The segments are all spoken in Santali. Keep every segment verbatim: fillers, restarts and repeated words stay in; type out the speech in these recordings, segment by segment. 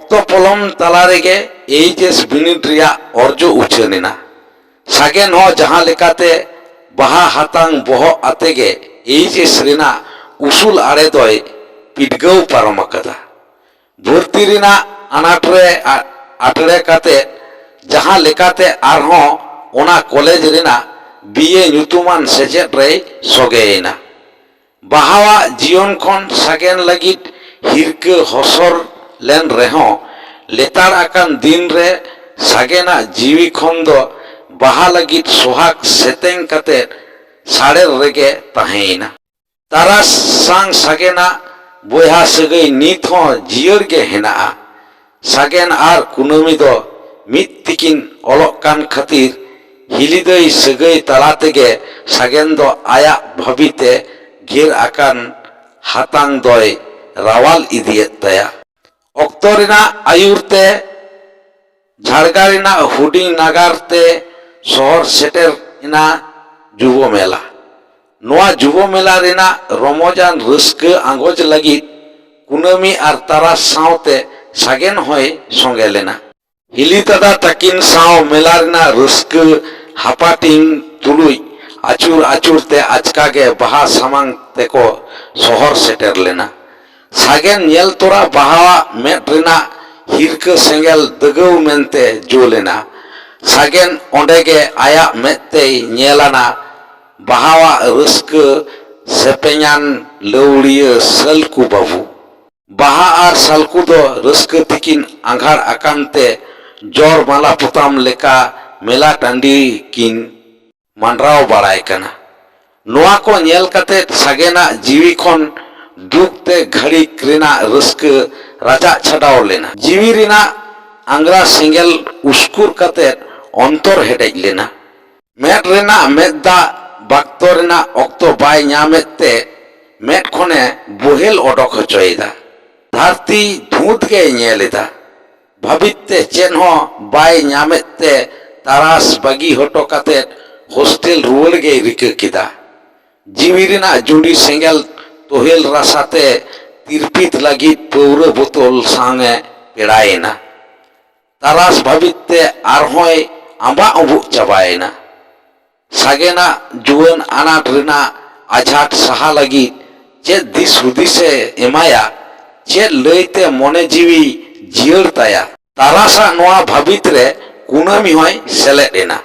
ᱚᱠᱛᱚ ᱯᱚᱞᱚᱢ ᱛᱟᱞᱟ ᱨᱮᱜᱮ ᱮᱭᱤᱪ ᱮᱥ ᱵᱤᱱᱤᱰ ᱨᱮᱭᱟᱜ ᱚᱨᱡᱚ ᱩᱪᱷᱟᱹᱱ ᱮᱱᱟ᱾ ᱥᱟᱜᱮᱱ ᱦᱚᱸ ᱡᱟᱦᱟᱸ ᱞᱮᱠᱟᱛᱮ ᱵᱟᱦᱟ ᱦᱟᱛᱟᱝ ᱵᱚᱦᱚᱜ ᱟᱛᱮ ᱜᱮ ᱮᱭᱤᱪ ᱮᱥ ᱨᱮᱱᱟᱜ ᱩᱥᱩᱞ ᱟᱲᱮ ᱫᱚᱭ ᱯᱤᱰᱜᱟᱹᱣ ᱯᱟᱨᱚᱢ ᱟᱠᱟᱫᱟ᱾ ᱵᱷᱚᱨᱛᱤ ᱨᱮᱱᱟᱜ ᱟᱱᱟᱴ ᱨᱮ ᱟ-, ᱟᱴᱲᱮ ᱠᱟᱛᱮ ᱡᱟᱦᱟᱸ ᱞᱮᱠᱟᱛᱮ ᱟᱨᱦᱚᱸ ᱚᱱᱟ ᱠᱚᱞᱮᱡᱽ ᱨᱮᱱᱟᱜ ᱵᱤ ᱮ ᱧᱩᱛᱩᱢᱟᱱ ᱥᱮᱪᱮᱫ ᱨᱮᱭ ᱥᱚᱜᱮᱭᱮᱱᱟ᱾ ᱵᱟᱦᱟᱣᱟᱜ ᱡᱤᱭᱚᱱ ᱠᱷᱚᱱ ᱥᱟᱜᱮᱱ ᱞᱟᱹᱜᱤᱫ ᱦᱤᱨᱠᱟᱹ ᱦᱚᱥᱚᱨ ᱞᱮᱱ ᱨᱮᱦᱚᱸ, ᱞᱮᱛᱟᱲ ᱟᱠᱟᱱ ᱫᱤᱱ ᱨᱮ ᱥᱟᱜᱮᱱᱟᱜ ᱡᱤᱣᱤ ᱠᱷᱚᱱ ᱫᱚ ᱵᱟᱦᱟ ᱞᱟᱹᱜᱤᱫ ᱥᱚᱦᱟᱜ ᱥᱮᱛᱮᱧ ᱠᱟᱛᱮ ᱥᱟᱲᱮᱨ ᱨᱮᱜᱮ ᱛᱟᱦᱮᱸᱭᱮᱱᱟ᱾ ᱛᱟᱨᱟᱥ ᱥᱟᱝ ᱥᱟᱜᱮᱱᱟᱜ ᱵᱚᱭᱦᱟ ᱥᱟᱹᱜᱟᱹᱭ ᱱᱤᱛ ᱦᱚᱸ ᱡᱤᱭᱟᱹᱲ ᱜᱮ ᱦᱮᱱᱟᱜᱼᱟ᱾ ᱥᱟᱜᱮᱱ ᱟᱨ ᱠᱩᱱᱟᱹᱢᱤ ᱫᱚ ᱢᱤᱫ ᱛᱮᱠᱤᱱ ᱚᱞᱚᱜ ᱠᱟᱱ ᱠᱷᱟᱹᱛᱤᱨ ᱦᱤᱞᱤᱫᱟᱹᱭ ᱥᱟᱹᱜᱟᱹᱭ ᱛᱟᱞᱟ ᱛᱮᱜᱮ ᱥᱟᱜᱮᱱ ᱫᱚ ᱟᱭᱟᱜ ᱵᱷᱟᱹᱵᱤᱛᱮ ᱜᱷᱮᱨ ᱟᱠᱟᱱ ᱦᱟᱛᱟᱝ ᱫᱚᱭ ᱨᱟᱣᱟᱞ ᱤᱫᱤᱭᱮᱫ ᱛᱟᱭᱟ᱾ ᱚᱠᱛᱚ ᱨᱮᱱᱟᱜ ᱟᱹᱭᱩᱨ ᱛᱮ ᱡᱷᱟᱲᱜᱟ ᱨᱮᱱᱟᱜ ᱦᱩᱰᱤᱧ ᱱᱟᱜᱟᱨ ᱛᱮ ᱥᱚᱦᱚᱨ ᱥᱮᱴᱮᱨ ᱮᱱᱟ ᱡᱩᱵᱚ ᱢᱮᱞᱟ᱾ ᱱᱚᱣᱟ ᱡᱩᱵᱚ ᱢᱮᱞᱟ ᱨᱮᱱᱟᱜ ᱨᱚᱢᱚᱡᱟᱱ ᱨᱟᱹᱥᱠᱟᱹ ᱟᱸᱜᱚᱪ ᱞᱟᱹᱜᱤᱫ ᱠᱩᱱᱟᱹᱢᱤ ᱟᱨ ᱛᱟᱨᱟᱥ ᱥᱟᱶᱛᱮ ᱥᱟᱜᱮᱱ ᱦᱚᱸᱭ ᱥᱚᱸᱜᱮ ᱞᱮᱱᱟ᱾ ᱦᱤᱞᱤ ᱫᱟᱫᱟ ᱛᱟᱹᱠᱤᱱ ᱥᱟᱶ ᱢᱮᱞᱟ ᱨᱮᱱᱟᱜ ᱨᱟᱹᱥᱠᱟᱹ ᱦᱟᱯᱟᱴᱤᱧ ᱛᱩᱞᱩᱡ ᱟᱹᱪᱩᱨ ᱟᱹᱪᱩᱨ ᱛᱮ ᱟᱪᱠᱟ ᱜᱮ ᱵᱟᱦᱟ ᱥᱟᱢᱟᱝ ᱛᱮᱠᱚ ᱥᱚᱦᱚᱨ ᱥᱮᱴᱮᱨ ᱞᱮᱱᱟ᱾ ᱥᱟᱜᱮᱱ ᱧᱮᱞ ᱛᱚᱨᱟ ᱵᱟᱦᱟᱣᱟᱜ ᱢᱮᱫ ᱨᱮᱱᱟᱜ ᱦᱤᱨᱠᱟᱹ ᱥᱮᱸᱜᱮᱞ ᱫᱟᱹᱜᱟᱹᱣ ᱢᱮᱱᱛᱮ ᱡᱩᱞ ᱮᱱᱟ᱾ ᱥᱟᱜᱮᱱ ᱚᱸᱰᱮ ᱜᱮ ᱟᱭᱟᱜ ᱢᱮᱫ ᱛᱮᱭ ᱧᱮᱞ ᱟᱱᱟ ᱵᱟᱦᱟᱣᱟᱜ ᱨᱟᱹᱥᱠᱟᱹ ᱥᱮᱯᱮᱧᱟᱱ ᱞᱟᱹᱣᱲᱤᱭᱟᱹ ᱥᱟᱹᱞᱠᱩ ᱵᱟᱹᱵᱩ᱾ ᱵᱟᱦᱟ ᱟᱨ ᱥᱟᱞᱠᱩ ᱫᱚ ᱨᱟᱹᱥᱠᱟᱹ ᱛᱮᱠᱤᱱ ᱟᱸᱜᱷᱟᱲ ᱟᱠᱟᱱ ᱛᱮ ᱡᱚᱨ ᱢᱟᱞᱟ ᱯᱚᱛᱟᱢ ᱞᱮᱠᱟ ᱢᱮᱞᱟ ᱴᱟᱺᱰᱤ ᱠᱤᱱ ᱢᱟᱸᱰᱨᱟᱣ ᱵᱟᱲᱟᱭ ᱠᱟᱱᱟ᱾ ᱱᱚᱣᱟ ᱠᱚ ᱧᱮᱞ ᱠᱟᱛᱮ ᱥᱟᱜᱮᱱᱟᱜ ᱡᱤᱣᱤ ᱠᱷᱚᱱ ᱫᱩᱠ ᱛᱮ ᱜᱷᱟᱹᱲᱤᱠ ᱨᱮᱱᱟᱜ ᱨᱟᱹᱥᱠᱟᱹ ᱨᱟᱪᱟᱜ ᱪᱷᱟᱰᱟᱣ ᱞᱮᱱᱟ᱾ ᱡᱤᱣᱤ ᱨᱮᱱᱟᱜ ᱟᱝᱜᱽᱨᱟ ᱥᱮᱸᱜᱮᱞ ᱩᱥᱠᱩᱨ ᱠᱟᱛᱮ ᱚᱱᱛᱚᱨ ᱦᱮᱰᱮᱡ ᱞᱮᱱᱟ᱾ ᱢᱮᱫ ᱨᱮᱱᱟᱜ ᱢᱮᱫ ᱫᱟᱜ ᱵᱟᱠᱛᱚ ᱨᱮᱱᱟᱜ ᱚᱠᱛᱚ ᱵᱟᱭ ᱧᱟᱢᱮᱫ ᱛᱮ ᱢᱮᱫ ᱠᱷᱚᱱᱮ ᱵᱚᱦᱮᱞ ᱚᱰᱚᱠ ᱦᱚᱪᱚᱭᱮᱫᱟ᱾ ᱫᱷᱟᱹᱨᱛᱤ ᱫᱷᱩᱸᱛ ᱜᱮᱭ ᱧᱮᱞ ᱮᱫᱟ᱾ ᱵᱷᱟᱹᱵᱤᱛ ᱛᱮ ᱪᱮᱫ ᱦᱚᱸ ᱵᱟᱭ ᱧᱟᱢᱮᱫ ᱛᱮ ᱛᱟᱨᱟᱥ ᱵᱟᱹᱜᱤ ᱦᱚᱴᱚ ᱠᱟᱛᱮ ᱦᱳᱥᱴᱮᱞ ᱨᱩᱣᱟᱹᱲ ᱜᱮᱭ ᱨᱤᱠᱟᱹ ᱠᱮᱫᱟ᱾ ᱡᱤᱣᱤ ᱨᱮᱱᱟᱜ ᱡᱩᱸᱰᱤ ᱥᱮᱸᱜᱮᱞ ᱛᱚᱦᱮᱞ ᱨᱟᱥᱟᱛᱮ ᱛᱤᱨᱯᱤᱛ ᱞᱟᱹᱜᱤᱫ ᱯᱟᱹᱣᱨᱟᱹ ᱵᱳᱛᱚᱞ ᱥᱟᱝ ᱮ ᱯᱮᱲᱟᱭᱮᱱᱟ᱾ ᱛᱟᱨᱟᱥ ᱵᱷᱟᱹᱵᱤᱛ ᱛᱮ ᱟᱨᱦᱚᱸᱭ ᱟᱸᱵᱟᱜ ᱩᱸᱵᱩᱜ ᱪᱟᱵᱟᱭᱮᱱᱟ᱾ ᱥᱟᱜᱮᱱᱟᱜ ᱡᱩᱣᱟᱹᱱ ᱟᱱᱟᱴ ᱨᱮᱱᱟᱜ ᱟᱡᱷᱟᱴ ᱥᱟᱦᱟ ᱞᱟᱹᱜᱤᱫ ᱪᱮᱫ ᱫᱤᱥ ᱦᱩᱫᱤᱥᱮ ᱮᱢᱟᱭᱟ, ᱪᱮᱫ ᱞᱟᱹᱭᱛᱮ ᱢᱚᱱᱮ ᱡᱤᱣᱤ ᱡᱤᱭᱟᱹᱲ ᱛᱟᱭᱟ? ᱛᱟᱨᱟᱥᱟᱜ ᱱᱚᱣᱟ ᱵᱷᱟᱹᱵᱤᱛ ᱨᱮ ᱠᱩᱱᱟᱹᱢᱤ ᱦᱚᱸᱭ ᱥᱮᱞᱮᱫ ᱮᱱᱟ᱾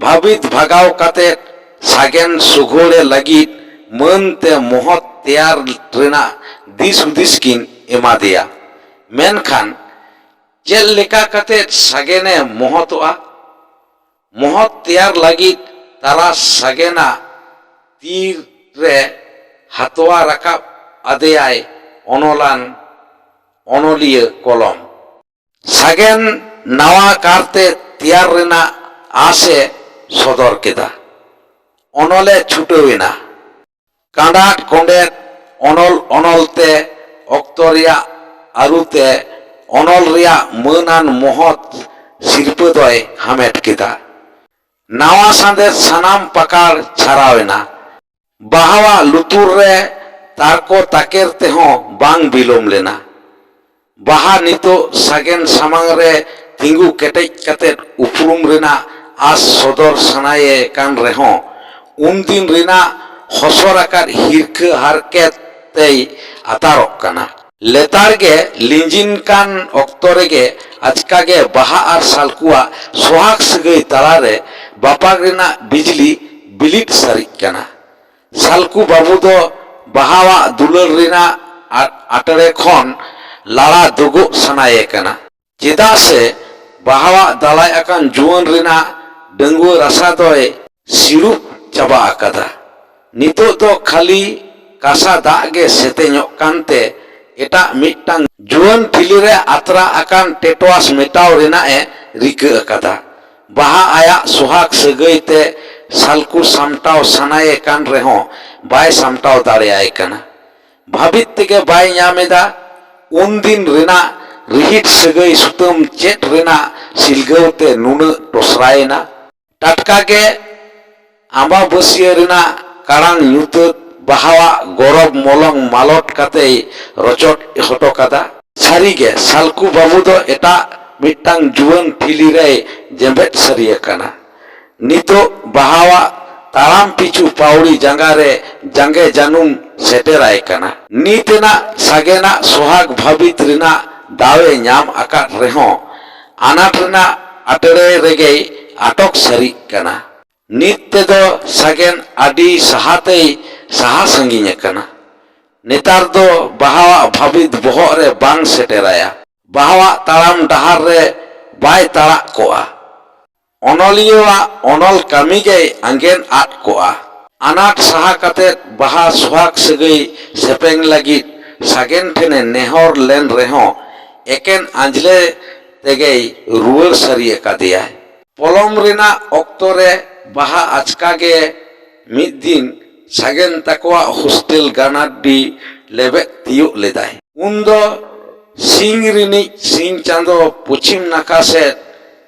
ᱵᱷᱟᱹᱵᱤᱛ ᱵᱷᱟᱜᱟᱣ ᱠᱟᱛᱮ ᱥᱟᱜᱮᱱ ᱥᱩᱜᱷᱚᱲᱮ ᱞᱟᱹᱜᱤᱫ ᱢᱟᱹᱱ ᱛᱮ ᱢᱚᱦᱚᱛ ᱛᱮᱭᱟᱨ ᱨᱮᱱᱟᱜ ᱫᱤᱥ ᱦᱩᱫᱤᱥ ᱠᱤᱱ ᱮᱢᱟᱫᱮᱭᱟ᱾ ᱢᱮᱱᱠᱷᱟᱱ ᱪᱮᱫ ᱞᱮᱠᱟ ᱠᱟᱛᱮ ᱥᱟᱜᱮᱱᱮ ᱢᱚᱦᱚᱛᱚᱜᱼᱟ? ᱢᱚᱦᱚᱛ ᱛᱮᱭᱟᱨ ᱞᱟᱹᱜᱤᱫ ᱛᱟᱨᱟᱥ ᱥᱟᱜᱮᱱᱟᱜ ᱛᱤ ᱨᱮ ᱦᱟᱛᱣᱟ ᱨᱟᱠᱟᱵ ᱟᱫᱮᱭᱟᱭ ᱚᱱᱚᱞᱟᱱ ᱚᱱᱚᱞᱤᱭᱟᱹ ᱠᱚᱞᱚᱢ᱾ ᱥᱟᱜᱮᱱ ᱱᱟᱣᱟ ᱠᱟᱨᱛᱮ ᱛᱮᱭᱟᱨ ᱨᱮᱱᱟᱜ ᱟᱸᱥ ᱮ ᱥᱚᱫᱚᱨ ᱠᱮᱫᱟ᱾ ᱚᱱᱚᱞᱮ ᱪᱷᱩᱴᱟᱹᱣ ᱮᱱᱟ᱾ ᱠᱟᱸᱰᱟᱴ ᱠᱚᱸᱰᱮᱛ ᱚᱱᱚᱞ ᱚᱱᱚᱞ ᱛᱮ ᱚᱠᱛᱚ ᱨᱮᱭᱟᱜ ᱟᱹᱨᱩ ᱛᱮ ᱚᱱᱚᱞ ᱨᱮᱭᱟᱜ ᱢᱟᱹᱱᱟᱱ ᱢᱚᱦᱚᱛ ᱥᱤᱨᱯᱟᱹ ᱫᱚᱭ ᱦᱟᱢᱮᱴ ᱠᱮᱫᱟ᱾ ᱱᱟᱣᱟ ᱥᱟᱸᱫᱮᱥ ᱥᱟᱱᱟᱢ ᱯᱟᱠᱟᱲ ᱪᱷᱟᱨᱟᱣ ᱮᱱᱟ᱾ ᱵᱟᱦᱟᱣᱟᱜ ᱞᱩᱛᱩᱨ ᱨᱮ ᱛᱟᱨᱠᱚ ᱛᱟᱠᱮᱨ ᱛᱮᱦᱚᱸ ᱵᱟᱝ ᱵᱤᱞᱚᱢ ᱞᱮᱱᱟ᱾ ᱵᱟᱦᱟ ᱱᱤᱛᱚᱜ ᱥᱟᱜᱮᱱ ᱥᱟᱢᱟᱝ ᱨᱮ ᱛᱤᱸᱜᱩ ᱠᱮᱴᱮᱡ ᱠᱟᱛᱮ ᱩᱯᱨᱩᱢ ᱨᱮᱱᱟᱜ ᱟᱸᱥ ᱥᱚᱫᱚᱨ ᱥᱟᱱᱟᱭᱮ ᱠᱟᱱ ᱨᱮᱦᱚᱸ, ᱩᱱᱫᱤᱱ ᱨᱮᱱᱟᱜ ᱦᱚᱥᱚᱨ ᱟᱠᱟᱫ ᱦᱤᱨᱠᱷᱟᱹ ᱦᱟᱨᱠᱮᱛ ᱛᱮᱭ ᱟᱛᱟᱨᱚᱜ ᱠᱟᱱᱟ᱾ ᱞᱮᱛᱟᱲ ᱜᱮ ᱞᱤᱸᱡᱤᱱ ᱠᱟᱱ ᱚᱠᱛᱚ ᱨᱮᱜᱮ ᱟᱪᱠᱟ ᱜᱮ ᱵᱟᱦᱟ ᱟᱨ ᱥᱟᱞᱠᱩᱣᱟᱜ ᱥᱚᱦᱟᱜᱽ ᱥᱟᱹᱜᱟᱹᱭ ᱛᱟᱞᱟᱨᱮ ᱵᱟᱯᱟᱠ ᱨᱮᱱᱟᱜ ᱵᱤᱡᱽᱞᱤ ᱵᱤᱞᱤᱫ ᱥᱟᱹᱨᱤᱜ ᱠᱟᱱᱟ᱾ ᱥᱟᱞᱠᱩ ᱵᱟᱹᱵᱩ ᱫᱚ ᱵᱟᱦᱟᱣᱟᱜ ᱫᱩᱞᱟᱹᱲ ᱨᱮᱱᱟᱜ ᱟ-, ᱟᱴᱲᱮ ᱠᱷᱚᱱ ᱞᱟᱲᱟ ᱫᱩᱜᱩᱜ ᱥᱟᱱᱟᱭᱮ ᱠᱟᱱᱟ᱾ ᱪᱮᱫᱟᱜ ᱥᱮ ᱵᱟᱦᱟᱣᱟᱜ ᱫᱟᱞᱟᱭ ᱟᱠᱟᱱ ᱡᱩᱣᱟᱹᱱ ᱨᱮᱱᱟᱜ ᱰᱟᱺᱜᱩᱣᱟᱹ ᱨᱟᱥᱟ ᱫᱚᱭ ᱥᱤᱲᱩᱵ ᱪᱟᱵᱟ ᱟᱠᱟᱫᱟ᱾ ᱱᱤᱛᱚᱜ ᱫᱚ ᱠᱷᱟᱹᱞᱤ ᱠᱟᱥᱟ ᱫᱟᱜ ᱜᱮ ᱥᱮᱛᱮᱧᱚᱜ ᱠᱟᱱᱛᱮ ᱮᱴᱟᱜ ᱢᱤᱫᱴᱟᱝ ᱡᱩᱣᱟᱹᱱ ᱴᱷᱤᱞᱤ ᱨᱮ ᱟᱛᱨᱟ ᱟᱠᱟᱱ ᱴᱮᱴᱣᱟᱥ ᱢᱮᱴᱟᱣ ᱨᱮᱱᱟᱜ ᱮ ᱨᱤᱠᱟᱹ ᱟᱠᱟᱫᱟ᱾ ᱵᱟᱦᱟ ᱟᱭᱟᱜ ᱥᱚᱦᱟᱜᱽ ᱥᱟᱹᱜᱟᱹᱭ ᱛᱮ ᱥᱟᱞᱠᱩ ᱥᱟᱢᱴᱟᱣ ᱥᱟᱱᱟᱭᱮ ᱠᱟᱱ ᱨᱮᱦᱚᱸ ᱵᱟᱭ ᱥᱟᱢᱴᱟᱣ ᱫᱟᱲᱮᱭᱟᱭ ᱠᱟᱱᱟ᱾ ᱵᱷᱟᱹᱵᱤᱛ ᱛᱮᱜᱮ ᱵᱟᱭ ᱧᱟᱢ ᱮᱫᱟ, ᱩᱱᱫᱤᱱ ᱨᱮᱱᱟᱜ ᱨᱤᱦᱤᱴ ᱥᱟᱹᱜᱟᱹᱭ ᱥᱩᱛᱟᱹᱢ ᱪᱮᱫ ᱨᱮᱱᱟᱜ ᱥᱤᱞᱜᱟᱹᱣ ᱛᱮ ᱱᱩᱱᱟᱹᱜ ᱴᱚᱥᱨᱟᱭᱮᱱᱟ? ᱴᱟᱴᱠᱟ ᱜᱮ ᱟᱢᱵᱟᱵᱟᱹᱥᱭᱟᱹ ᱨᱮᱱᱟᱜ ᱠᱟᱲᱟᱝ ᱧᱩᱛᱟᱹᱛ ᱵᱟᱦᱟᱣᱟᱜ ᱜᱚᱨᱚᱵ ᱢᱚᱞᱚᱝ ᱢᱟᱞᱚᱴ ᱠᱟᱛᱮᱭ ᱨᱚᱪᱚᱫ ᱦᱚᱴᱚ ᱠᱟᱫᱟ᱾ ᱥᱟᱹᱨᱤᱜᱮ, ᱥᱟᱞᱠᱩ ᱵᱟᱹᱵᱩ ᱫᱚ ᱮᱴᱟᱜ ᱢᱤᱫᱴᱟᱝ ᱡᱩᱣᱟᱹᱱ ᱴᱷᱤᱞᱤ ᱨᱮᱭ ᱡᱮᱢᱵᱮᱫ ᱥᱟᱹᱨᱤ ᱟᱠᱟᱱᱟ᱾ ᱱᱤᱛᱚᱜ ᱵᱟᱦᱟᱣᱟᱜ ᱛᱟᱲᱟᱢ ᱯᱤᱪᱷᱩ ᱯᱟᱹᱣᱲᱤ ᱡᱟᱸᱜᱟ ᱨᱮ ᱡᱟᱸᱜᱮ ᱡᱟᱹᱱᱩᱢ ᱥᱮᱴᱮᱨᱟᱭ ᱠᱟᱱᱟ᱾ ᱱᱤᱛ ᱮᱱᱟᱜ ᱥᱟᱜᱮᱱᱟᱜ ᱥᱚᱦᱟᱜᱽ ᱵᱷᱟᱹᱵᱤᱛ ᱨᱮᱱᱟᱜ ᱫᱟᱣᱮ ᱧᱟᱢ ᱟᱠᱟᱫ ᱨᱮᱦᱚᱸ, ᱟᱱᱟᱴ ᱨᱮᱱᱟᱜ ᱟᱴᱮᱲᱮ ᱨᱮᱜᱮᱭ ᱟᱴᱚᱠ ᱥᱟᱹᱨᱤᱜ ᱠᱟᱱᱟ᱾ ᱱᱤᱛ ᱛᱮᱫᱚ ᱥᱟᱜᱮᱱ ᱟᱹᱰᱤ ᱥᱟᱦᱟᱛᱮᱭ ᱥᱟᱦᱟ ᱥᱟᱺᱜᱤᱧ ᱟᱠᱟᱱᱟ᱾ ᱱᱮᱛᱟᱨ ᱫᱚ ᱵᱟᱦᱟᱣᱟᱜ ᱵᱷᱟᱹᱵᱤᱛ ᱵᱚᱦᱚᱜ ᱨᱮ ᱵᱟᱝ ᱥᱮᱴᱮᱨᱟᱭᱟ᱾ ᱵᱟᱦᱟᱣᱟᱜ ᱛᱟᱲᱟᱢ ᱰᱟᱦᱟᱨ ᱨᱮ ᱵᱟᱭ ᱛᱟᱲᱟᱜ ᱠᱚᱜᱼᱟ᱾ ᱚᱱᱚᱞᱤᱭᱟᱹᱣᱟᱜ ᱚᱱᱚᱞ ᱠᱟᱹᱢᱤ ᱜᱮᱭ ᱟᱸᱜᱮᱱ ᱟᱫ ᱠᱚᱜᱼᱟ᱾ ᱟᱱᱟᱴ ᱥᱟᱦᱟ ᱠᱟᱛᱮ ᱵᱟᱦᱟ ᱥᱚᱦᱟᱜᱽ ᱥᱟᱹᱜᱟᱹᱭ ᱥᱮᱯᱮᱧ ᱞᱟᱹᱜᱤᱫ ᱥᱟᱜᱮᱱ ᱴᱷᱮᱱᱮ ᱱᱮᱦᱚᱨ ᱞᱮᱱ ᱨᱮᱦᱚᱸ, ᱮᱠᱮᱱ ᱟᱸᱡᱽᱞᱮ ᱛᱮᱜᱮᱭ ᱨᱩᱣᱟᱹᱲ ᱥᱟᱹᱨᱤ ᱟᱠᱟᱫᱮᱭᱟᱭ᱾ ᱯᱚᱞᱚᱢ ᱨᱮᱱᱟᱜ ᱚᱠᱛᱚ ᱨᱮ ᱵᱟᱦᱟ ᱟᱪᱠᱟ ᱜᱮ ᱢᱤᱫ ᱫᱤᱱ ᱥᱟᱜᱮᱱ ᱛᱟᱠᱚᱣᱟᱜ ᱦᱳᱥᱴᱮᱞ ᱜᱟᱱᱟᱰᱰᱤ ᱞᱮᱵᱮᱫ ᱛᱤᱭᱳᱜ ᱞᱮᱫᱟᱭ᱾ ᱩᱱᱫᱚ ᱥᱤᱧ ᱨᱤᱱᱤᱡ ᱥᱤᱧ ᱪᱟᱸᱫᱚ ᱯᱚᱪᱷᱤᱢ ᱱᱟᱠᱷᱟ ᱥᱮᱫ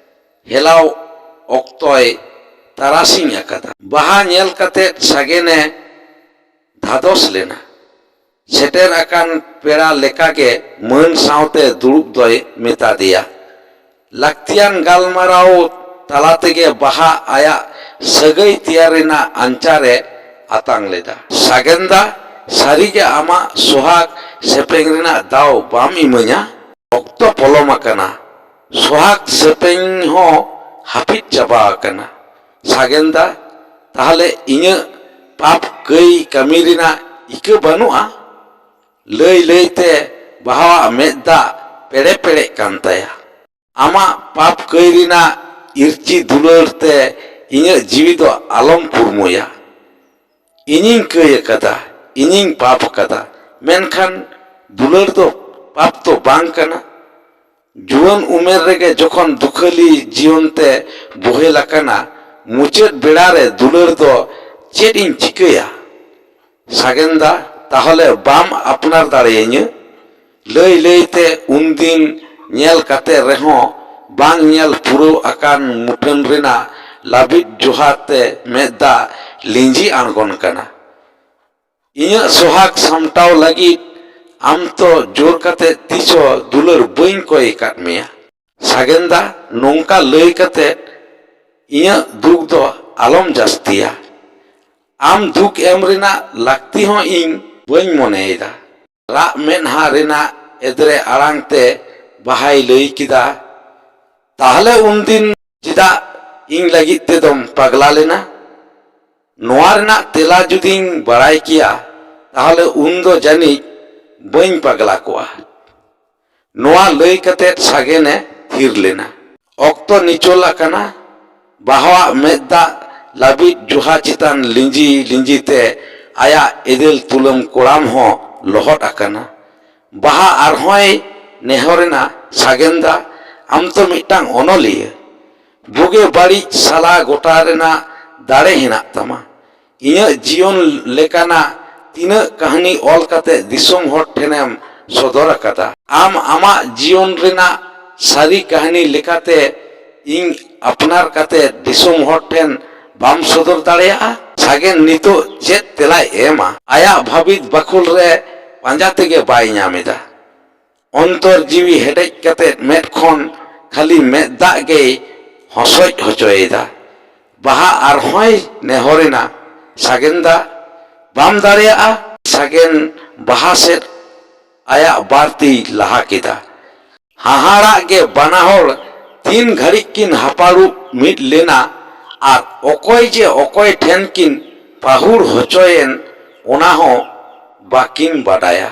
ᱦᱮᱞᱟᱣ ᱚᱠᱛᱚᱭ ᱛᱟᱨᱟᱥᱤᱧ ᱟᱠᱟᱫᱟ᱾ ᱵᱟᱦᱟ ᱧᱮᱞ ᱠᱟᱛᱮ ᱥᱟᱜᱮᱱᱮ ᱫᱷᱟᱫᱚᱥ ᱞᱮᱱᱟ᱾ ᱥᱮᱴᱮᱨ ᱟᱠᱟᱱ ᱯᱮᱲᱟ ᱞᱮᱠᱟᱜᱮ ᱢᱟᱹᱱ ᱥᱟᱶᱛᱮ ᱫᱩᱲᱩᱵ ᱫᱚᱭ ᱢᱮᱛᱟ ᱫᱮᱭᱟ᱾ ᱞᱟᱹᱠᱛᱤᱭᱟᱱ ᱜᱟᱞᱢᱟᱨᱟᱣ ᱛᱟᱞᱟ ᱛᱮᱜᱮ ᱵᱟᱦᱟ ᱟᱭᱟᱜ ᱥᱟᱹᱜᱟᱹᱭ ᱛᱮᱭᱟᱨ ᱨᱮᱱᱟᱜ ᱟᱧᱪᱟᱨᱮ ᱟᱛᱟᱝ ᱞᱮᱫᱟ᱾ ᱥᱟᱜᱮᱱ ᱫᱟ, ᱥᱟᱹᱨᱤᱜᱮ ᱟᱢᱟᱜ ᱥᱚᱦᱟᱜᱽ ᱥᱮᱯᱮᱧ ᱨᱮᱱᱟᱜ ᱫᱟᱣ ᱵᱟᱢ ᱤᱢᱟᱹᱧᱟ? ᱚᱠᱛᱚ ᱯᱚᱞᱚᱢ ᱟᱠᱟᱱᱟ, ᱥᱚᱦᱟᱜᱽ ᱥᱮᱯᱮᱧ ᱦᱚᱸ ᱦᱟᱹᱯᱤᱫ ᱪᱟᱵᱟ ᱟᱠᱟᱱᱟ᱾ ᱥᱟᱜᱮᱱ ᱫᱟ, ᱛᱟᱦᱞᱮ ᱤᱧᱟᱹᱜ ᱯᱟᱯ ᱠᱟᱹᱭ ᱠᱟᱹᱢᱤ ᱨᱮᱱᱟᱜ ᱤᱠᱟᱹ ᱵᱟᱹᱱᱩᱜᱼᱟ? ᱞᱟᱹᱭ ᱞᱟᱹᱭᱛᱮ ᱵᱟᱦᱟᱣᱟᱜ ᱢᱮᱫ ᱫᱟᱜ ᱯᱮᱲᱮ ᱯᱮᱲᱮᱜ ᱠᱟᱱ ᱛᱟᱭᱟ᱾ ᱟᱢᱟᱜ ᱯᱟᱯ ᱠᱟᱹᱭ ᱨᱮᱱᱟᱜ ᱤᱨᱪᱤ ᱫᱩᱞᱟᱹᱲ ᱛᱮ ᱤᱧᱟᱹᱜ ᱡᱤᱣᱤ ᱫᱚ ᱟᱞᱚᱢ ᱯᱩᱨᱢᱩᱭᱟ᱾ ᱤᱧᱤᱧ ᱠᱟᱹᱭ ᱟᱠᱟᱫᱟ, ᱤᱧᱤᱧ ᱯᱟᱯ ᱟᱠᱟᱫᱟ, ᱢᱮᱱᱠᱷᱟᱱ ᱫᱩᱞᱟᱹᱲ ᱫᱚ ᱯᱟᱯ ᱫᱚ ᱵᱟᱝ ᱠᱟᱱᱟ᱾ ᱡᱩᱣᱟᱹᱱ ᱩᱢᱮᱨ ᱨᱮᱜᱮ ᱡᱚᱠᱷᱚᱱ ᱫᱩᱠᱷᱟᱹᱞᱤ ᱡᱤᱭᱚᱱ ᱛᱮ ᱵᱚᱦᱮᱞ ᱟᱠᱟᱱᱟ, ᱢᱩᱪᱟᱹᱫ ᱵᱮᱲᱟ ᱨᱮ ᱫᱩᱞᱟᱹᱲ ᱫᱚ ᱪᱮᱫ ᱤᱧ ᱪᱤᱠᱟᱹᱭᱟ? ᱥᱟᱜᱮᱱ ᱫᱟ, ᱛᱟᱦᱚᱞᱮ ᱵᱟᱢ ᱟᱯᱱᱟᱨ ᱫᱟᱲᱮᱭᱟᱹᱧᱟᱹ? ᱞᱟᱹᱭ ᱞᱟᱹᱭᱛᱮ ᱩᱱᱫᱤᱱ ᱧᱮᱞ ᱠᱟᱛᱮ ᱨᱮᱦᱚᱸ ᱵᱟᱝ ᱧᱮᱞ ᱯᱩᱨᱟᱹᱣ ᱟᱠᱟᱱ ᱢᱩᱴᱷᱟᱹᱱ ᱨᱮᱱᱟᱜ ᱞᱟᱹᱵᱤᱫ ᱡᱚᱦᱟᱨ ᱛᱮ ᱢᱮᱫ ᱫᱟᱜ ᱞᱤᱸᱡᱤ ᱟᱬᱜᱚᱱ ᱠᱟᱱᱟ᱾ ᱤᱧᱟᱹᱜ ᱥᱚᱦᱟᱜ ᱥᱟᱢᱴᱟᱣ ᱞᱟᱹᱜᱤᱫ ᱟᱢ ᱛᱚ ᱡᱳᱨ ᱠᱟᱛᱮ ᱛᱤᱥ ᱦᱚᱸ ᱫᱩᱞᱟᱹᱲ ᱵᱟᱹᱧ ᱠᱚᱭ ᱟᱠᱟᱫ ᱢᱮᱭᱟ᱾ ᱥᱟᱜᱮᱱ ᱫᱟ, ᱱᱚᱝᱠᱟ ᱞᱟᱹᱭ ᱠᱟᱛᱮ ᱤᱧᱟᱹᱜ ᱫᱩᱠ ᱫᱚ ᱟᱞᱚᱢ ᱡᱟᱹᱥᱛᱤᱭᱟ᱾ ᱟᱢ ᱫᱩᱠ ᱮᱢ ᱨᱮᱱᱟᱜ ᱞᱟᱹᱠᱛᱤ ᱦᱚᱸ ᱤᱧ ᱵᱟᱹᱧ ᱢᱚᱱᱮᱭᱮᱫᱟ᱾ ᱨᱟᱜ ᱢᱮᱫᱦᱟ ᱨᱮᱱᱟᱜ ᱮᱫᱽᱨᱮ ᱟᱲᱟᱝ ᱛᱮ ᱵᱟᱦᱟᱭ ᱞᱟᱹᱭ ᱠᱮᱫᱟ, ᱛᱟᱦᱞᱮ ᱩᱱᱫᱤᱱ ᱪᱮᱫᱟᱜ ᱤᱧ ᱞᱟᱹᱜᱤᱫ ᱛᱮᱫᱚᱢ ᱯᱟᱜᱽᱞᱟ ᱞᱮᱱᱟ? ᱱᱚᱣᱟ ᱨᱮᱱᱟᱜ ᱛᱮᱞᱟ ᱡᱩᱫᱤᱧ ᱵᱟᱲᱟᱭ ᱠᱮᱭᱟ, ᱛᱟᱦᱞᱮ ᱩᱱᱫᱚ ᱡᱟᱹᱱᱤᱡ ᱵᱟᱹᱧ ᱯᱟᱜᱽᱞᱟ ᱠᱚᱜᱼᱟ᱾ ᱱᱚᱣᱟ ᱞᱟᱹᱭ ᱠᱟᱛᱮ ᱥᱟᱜᱮᱱᱮ ᱛᱷᱤᱨ ᱞᱮᱱᱟ᱾ ᱚᱠᱛᱚ ᱱᱤᱪᱚᱞ ᱟᱠᱟᱱᱟ᱾ ᱵᱟᱦᱟᱣᱟᱜ ᱢᱮᱫ ᱫᱟᱜ ᱞᱟᱹᱵᱤᱫ ᱡᱚᱦᱟ ᱪᱮᱛᱟᱱ ᱞᱤᱸᱡᱤ ᱞᱤᱸᱡᱤ ᱛᱮ ᱟᱭᱟᱜ ᱮᱫᱮᱞ ᱛᱩᱞᱟᱹᱢ ᱠᱚᱲᱟᱢ ᱦᱚᱸ ᱞᱚᱦᱚᱫ ᱟᱠᱟᱱᱟ᱾ ᱵᱟᱦᱟ ᱟᱨᱦᱚᱸᱭ ᱱᱮᱦᱚᱨᱮᱱᱟ, ᱥᱟᱜᱮᱱ ᱫᱟ, ᱟᱢ ᱛᱚ ᱢᱤᱫᱴᱟᱝ ᱚᱱᱚᱞᱤᱭᱟᱹ᱾ ᱵᱩᱜᱮ ᱵᱟᱹᱲᱤᱡ ᱥᱟᱞᱟ ᱜᱚᱴᱟ ᱨᱮᱱᱟᱜ ᱫᱟᱲᱮ ᱦᱮᱱᱟᱜ ᱛᱟᱢᱟ᱾ ᱤᱧᱟᱹᱜ ᱡᱤᱭᱚᱱ ᱞᱮᱠᱟᱱᱟᱜ ᱛᱤᱱᱟᱹᱜ ᱠᱟᱹᱦᱱᱤ ᱚᱞ ᱠᱟᱛᱮ ᱫᱤᱥᱚᱢ ᱦᱚᱲ ᱴᱷᱮᱱᱮᱢ ᱥᱚᱫᱚᱨ ᱟᱠᱟᱫᱟ᱾ ᱟᱢ ᱟᱢᱟᱜ ᱡᱤᱭᱚᱱ ᱨᱮᱱᱟᱜ ᱥᱟᱹᱨᱤ ᱠᱟᱹᱦᱱᱤ ᱞᱮᱠᱟᱛᱮ ᱤᱧ ᱟᱯᱱᱟᱨ ᱠᱟᱛᱮ ᱫᱤᱥᱚᱢ ᱦᱚᱲ ᱴᱷᱮᱱ ᱵᱟᱢ ᱥᱚᱫᱚᱨ ᱫᱟᱲᱮᱭᱟᱜᱼᱟ? ᱥᱟᱜᱮᱱ ᱱᱤᱛᱚᱜ ᱪᱮᱫ ᱛᱮᱞᱟᱭ ᱮᱢᱟ? ᱟᱭᱟᱜ ᱵᱷᱟᱹᱵᱤᱛ ᱵᱟᱠᱷᱳᱞ ᱨᱮ ᱯᱟᱸᱡᱟ ᱛᱮᱜᱮ ᱵᱟᱭ ᱧᱟᱢ ᱮᱫᱟ᱾ ᱚᱱᱛᱚᱨ ᱡᱤᱣᱤ ᱦᱮᱰᱮᱡ ᱠᱟᱛᱮ ᱢᱮᱫ ᱠᱷᱚᱱ ᱠᱷᱟᱹᱞᱤ ᱢᱮᱫ ᱫᱟᱜ ᱜᱮᱭ ᱦᱚᱥᱚᱡ ᱦᱚᱪᱚᱭᱮᱫᱟ᱾ ᱵᱟᱦᱟ ᱟᱨᱦᱚᱸᱭ ᱱᱮᱦᱚᱨᱮᱱᱟ, ᱥᱟᱜᱮᱱ ᱫᱟ, ᱵᱟᱢ ᱫᱟᱲᱮᱭᱟᱜᱼᱟ? ᱥᱟᱜᱮᱱ ᱵᱟᱦᱟ ᱥᱮᱫ ᱟᱭᱟᱜ ᱵᱟᱨ ᱛᱤᱭ ᱞᱟᱦᱟ ᱠᱮᱫᱟ᱾ ᱦᱟᱦᱟᱲᱟᱜ ᱜᱮ ᱵᱟᱱᱟ ᱦᱚᱲ ᱛᱤᱱ ᱜᱷᱟᱹᱲᱤᱡ ᱠᱤᱱ ᱦᱟᱯᱟᱲᱩᱵ ᱢᱤᱫ ᱞᱮᱱᱟ ᱟᱨ ᱚᱠᱚᱭ ᱡᱮ ᱚᱠᱚᱭ ᱴᱷᱮᱱ ᱠᱤᱱ ᱯᱟᱹᱦᱩᱲ ᱦᱚᱪᱚᱭᱮᱱ, ᱚᱱᱟ ᱦᱚᱸ ᱵᱟᱹᱠᱤᱱ ᱵᱟᱰᱟᱭᱟ᱾